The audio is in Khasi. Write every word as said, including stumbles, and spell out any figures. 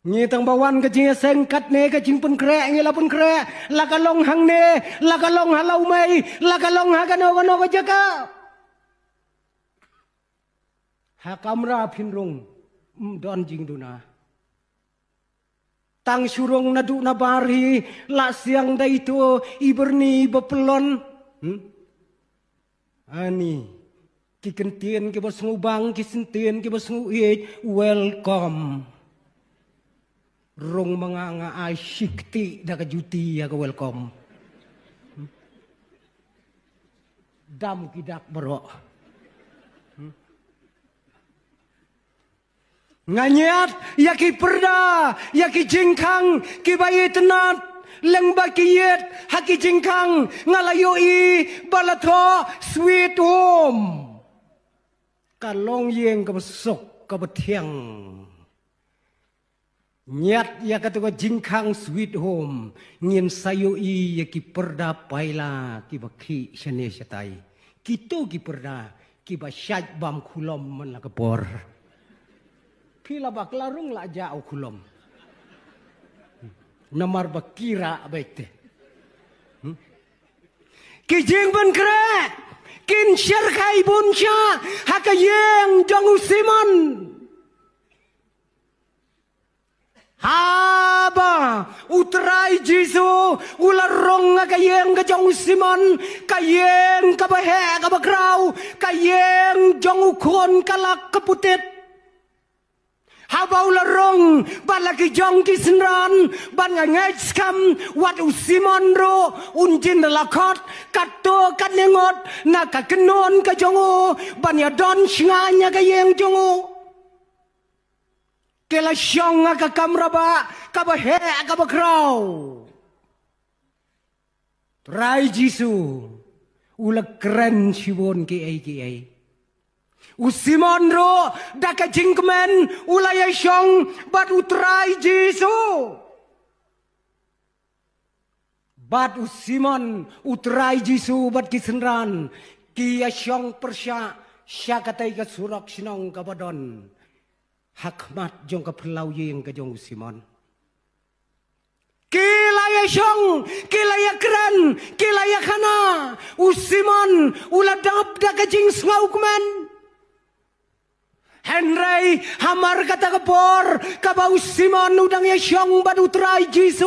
Ngi tang ba wan ka jingïaseng katne ka jingpynkhreh ngi la pynkhreh, la ka long hangne, la ka long ha Lawmei, la ka long ha kano kano ka jaka. Ha kamra phin rung, ym don jingduna. Tang shu rung naduh nabar hi, la siang da ito i byrni ba pyllun. Hmm? Ani, ki kyntien kiba sngewbang, ki syntien kiba sngewieit, welcome. Rung ma nga, nga ai shi kti da ka juti ïa ka welcome. Dam ki dak baroh. Nga ñiad ïa ki pyrda, ïa ki jingkhang kiba itynnad, lyngba ki ïit ha ki jingkhang, nga la ïohi ba la thoh sweet home. Ka long ïing kaba suk kaba thiang. Ñiad ïa kato ka jingkhang sweet home, ngin sa ïohi ïa ki pyrda paila kiba khih shane shatai. Kito ki pyrda kiba shait bam khulom man la ka por. Phi la ba ka la rung la jah u khulom. Namar ba ki rah beit te. Hmm? Ki jingpynkhreh kin shyrkhei bun shah ha ka ïing jong u Simon. Haba u Trai Jisu u la rung ha ka ïing ka jong u Simon, ka ïing kaba heh kaba khraw, ka ïing jong u khun kalak ka putit. Haba u la rung bad la ki jong ki synran, bad nga ngeit skhem wat u Simon ruh un jin da la khot katto katne ngut na ka kynhun ka jong u ban ïa don shngaiñ ha ka ïing jong u. Ki la shong ha ka kamra ba kaba heh kaba khraw. Trai Jisu u la kren shibun kiei kiei. U Simon ruh da ka jingkmen u la ïa shong bad u Trai Jisu. Bad u Simon, u Trai Jisu bad ki synran ki ïa shong pyrshah sha katei ka surok shnong kaba don ha khmat jong ka phyllaw ïing ka jong u Simon. Ki la ïa shong, ki la ïa kren, ki la ïa khana. U Simon u la dap da ka jingsngewkmen. Hynrei hamar kata ka por kaba u Simon u dang ïa shong bad u Trai Jisu,